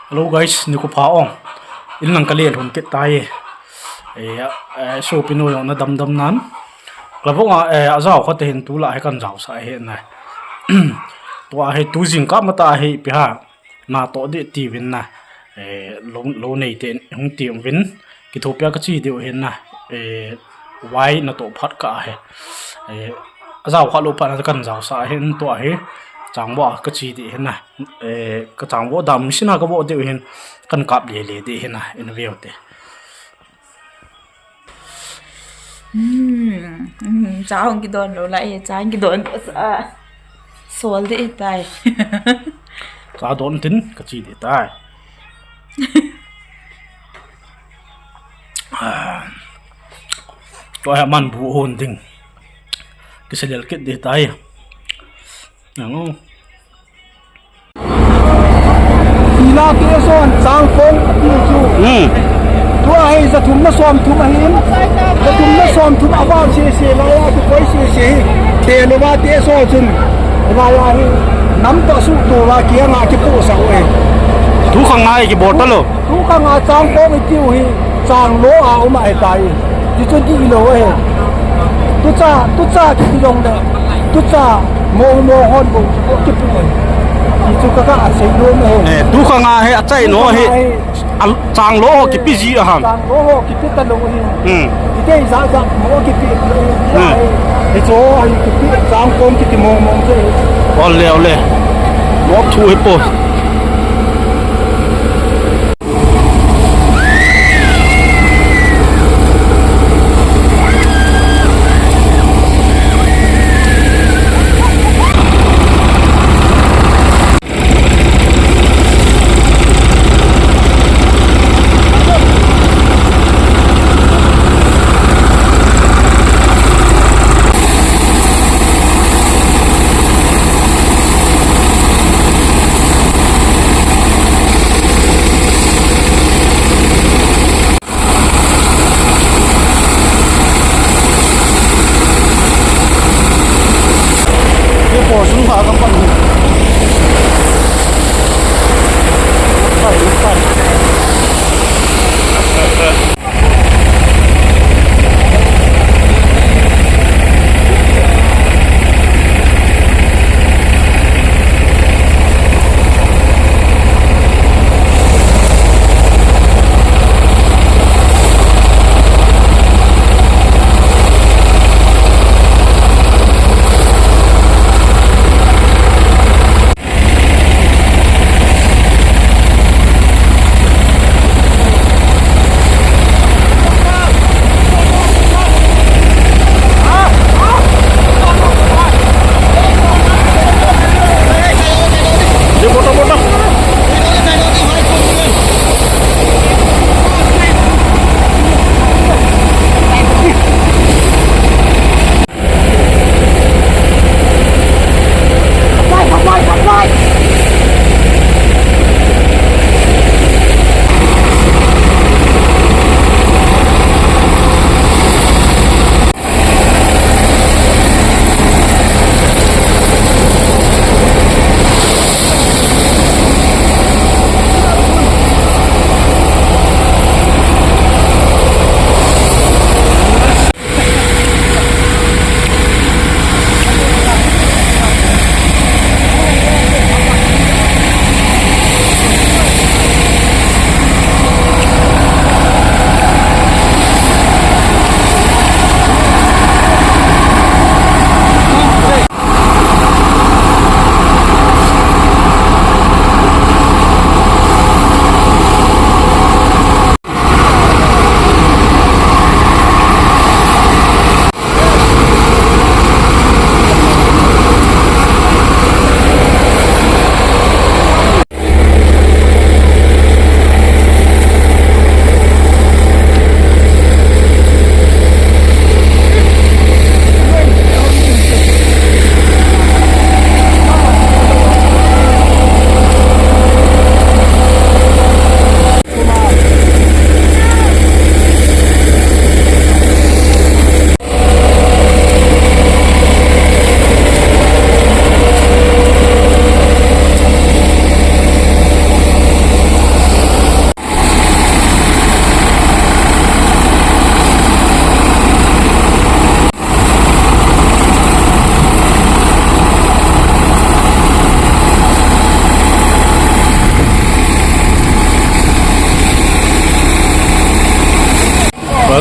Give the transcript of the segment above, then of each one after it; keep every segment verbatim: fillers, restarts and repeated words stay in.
Hello guys, nikho pha o. In lang ka le lhun kit tai. Eh, eh, sopi nu jong na dam dam nan. Ka vong a, eh, ajao khat hin tu la hi kan jao sa hi na. Tua hi tu jingkah mata hi pi ha. Na to de ti vin na. Eh, lo, lo nei te hung ti vin. Kithopi a ka chi diu hin na. Eh, vai na to phat ka hi. Eh, ajao khat lo phat na kan jao sa hin tua hi. Chang bo a ka chi di hin na. Eh, ka chang vo dam machine a ka vo diu hin kan kap le le di hin a in veu te. Hmm, hmm, cha hung kidon lo la e, cha hung kidon lo sa. Sol di tai. Cha don tin ka chi di tai. Ah. Tua hi man bu hon ding. Kiselel kit di tai. Ang. Ila te son chang kong ati chu. Hmm. Tua hi za thum na som thum ahin. Za thum na som thum a vang se se la ya tu koi se se hi. Te lo va te so chun. La ya hi. Nam ta su to va ki nga ki pu sa e. Tu khang ngai ki bol ta lo. Tu khang a chang kong ati u hi. Chang lo a um a e tai. Ti chu di lo e. Tu cha, tu cha ki ti dong de. Tu cha mo mo hon bo ki pu e. Ti chu ka ka a sei lo me. Eh, tu khang a he a chai no he. Al-, chang lo ho kipi ji a ham. Chang lo ho kipi ta lo hi. Hmm. Ite za za mo kipi. Hmm. Hi cho hi kipi chang kong kiti mong mong che. Ole, ole. Mo thu hi po.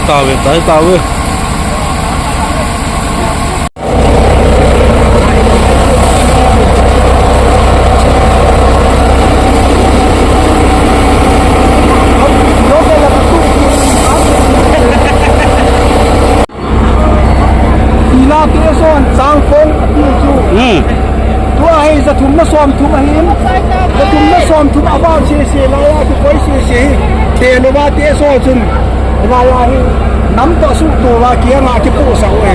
Tawe, tai, tawe. Ila te son chang kong ati chu. Hmm. Tua hi za thum na som thum ahin. Za thum na som thum a vang se se la ya ki koi se se hi. Te no ba te so chun. La ya hi. Nam to su to ba ki nga ki po sa we.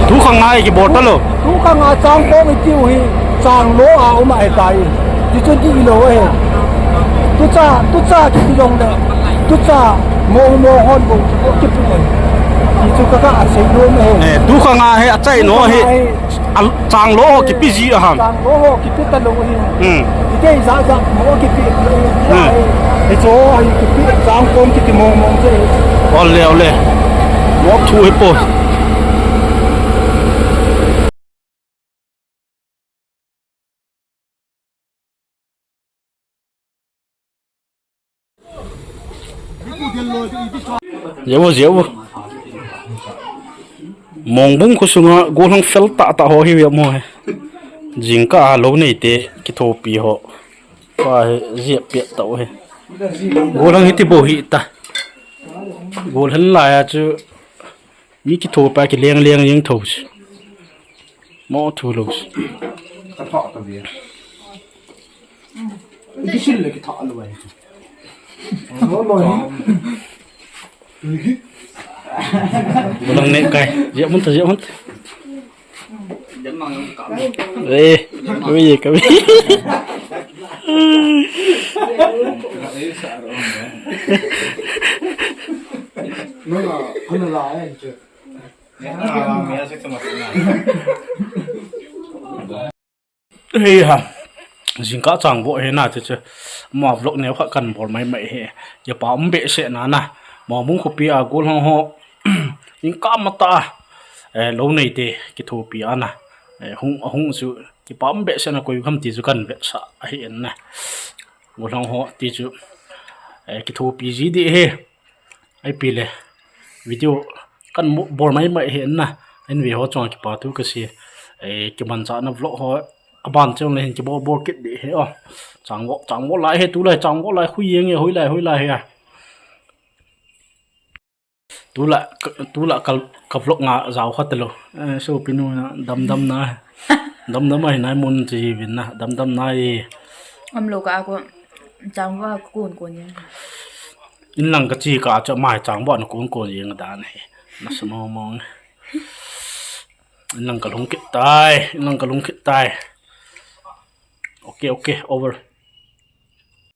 Tu kha ngai ki bottle lo. Tu kha nga chang kong iti u hi. Chang lo a um a he tai. Ti chu ti lo he. Tu cha, tu cha ki ti long da. Tu cha mo mo hon bo ki po. Ti chu ka ka a sei lo me he. Eh, tu kha nga he a chai no he. Al-, chang lo ho kipe ji a ham. Chang lo ho kipe ta lo hi. Hmm. Ite za za mo kipe. Hmm. Ai cho ai kipe chang kong kiti mong mong che. Ole, ole. Mo thu he po. Jebo, jebo. Mongbung khosunga gollhang fel tah tah ho hi ve mo he. Jingkah a lou neite kithopi ho. Pa he jep pet tah u he. Gollhang hiti bou hita. Gollhang laiya chu Mi kithopi a kileng leng jeng tho si. Mo thu lou si. Ka tho ta ve. Kisil le kitho lou ai. Lo lo. Lang ne kai. Jep mun ta, jep mun ta. Eh, kami, kami. Hei ha, jingkah changvoh hi na chu chu, ama vlog neo khat kan bol mai mai hi, kipa um behseh na na, Mongbung khopi a gollhang ho, jingkah matah a, eh, lou neite kithopi a na, eh, hung, hung chu, kipa um behseh na koi kham ti chu kan vetsah ahi in na, gollhang ho ti chu, eh, kithopi ji di hi. Ipi le video kan mo-, bol mai mai hi na. Hin ve ho chunga kipa thu kasei. Eh, kimanchahna vlog ho aban cheng le hin kibol bol kit di hi o. Changvoh, changvoh lai hi tulai, changvoh lai hui jeng e, hui lai, hui lai hi a. Tulai, tulai ka, ka vlog nga jao kha talou. Eh, sopinu na dam dam na. Dam dam a hi nai mun chi vin na. Dam dam na e. Umlou ka ko. Changvoh a kon kon jeng. Inlang kache kah a chu ama hi changvoh a ana kon kon jeng dan hi. Nasa mong mong. Inlang kalhung kit tai, inlang kalhung kit tai. Okay, okay, over.